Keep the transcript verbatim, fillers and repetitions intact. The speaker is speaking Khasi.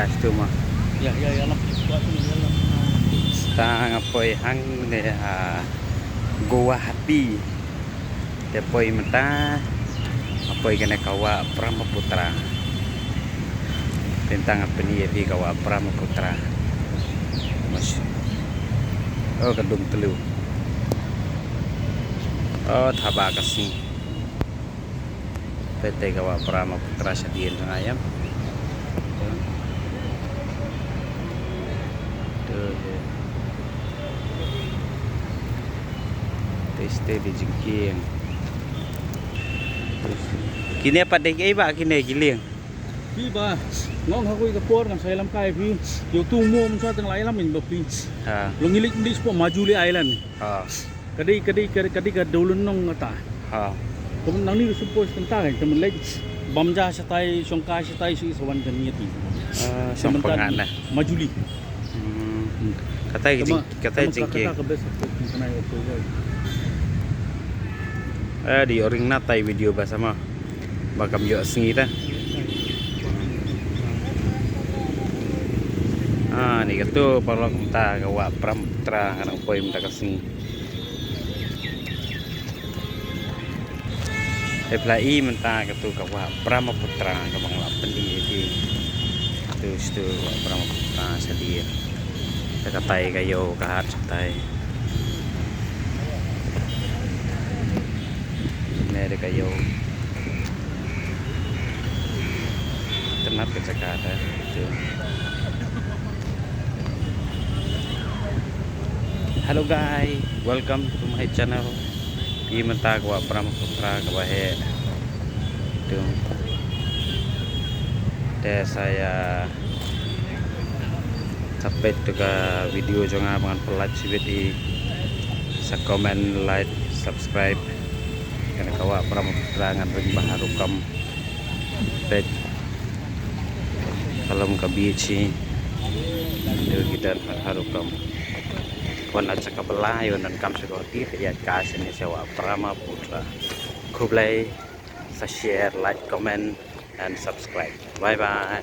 Ïa, ïa, ïa, lam. Tang poi hangne ha Guwahati. Te poi mynta, poi kane ka wah Brahmaputra. Tang pynïoh ïa phi ka wah Brahmaputra. Mas. Oh, ka dum tlu. Oh, thaba ka sngi. Peit te ka wah Brahmaputra shadien jong nga ïa. Te, te. Te, te dei jingkieng. Kine pat dei kiei ba kine ki lieng? Phi ba, nga ong ha kawei ka por ngan sa ïalam kai phi. Ïa utu u maw mynta tang la ïalam ïa phi. Ha. Long ngi leit, leit sha Majuli Island. Ha. Ka dei, ka dei, ka dei, ka dei ka dewlynnong kata. Ha. Te mynta nangne ruh shu poi sha kata kan, te mynta leit bam ja shatai, shong kai shatai shuh sa wan kan ïa ti. Ah, te mynta shong pyngan eh. Majuli. Hmm. Hmm. Katai ka jing, katai ka jingkieng. Kata ka best of course, kane ïa poi. Eh, dei ring na tai video ba sama. Ba kam ïoh sngi ta. Ah, ni katu paralok mynta ka wah Brahmaputra, nga dang poi mynta ka sngi. Hep la i mynta katu ka wah Brahmaputra kaba nga la pyni ïa phi. Tu, tu wah Brahmaputra shadien. Te katai ka ïew ka hat shatai. Ne dei ka ïew. Tynat ka jaka te. Tu. Hello guys, welcome to my channel. I mynta ka wah Brahmaputra kaba heh. Tu. Te sa ïa sa peit tu ka video jong nga ba ngan pynlait shibit i, sa comment, like, subscribe. Kane ka wah Brahmaputra ngan ring bha ha rukom. Peit. Ka long ka beach hi. Dei ki don ha rukom. Wan na jaka ba lai, wan donkam sha Guwahati, te ïaid kai shane sha wah Brahmaputra. Khublei, sa share, like, comment and subscribe. Bye bye.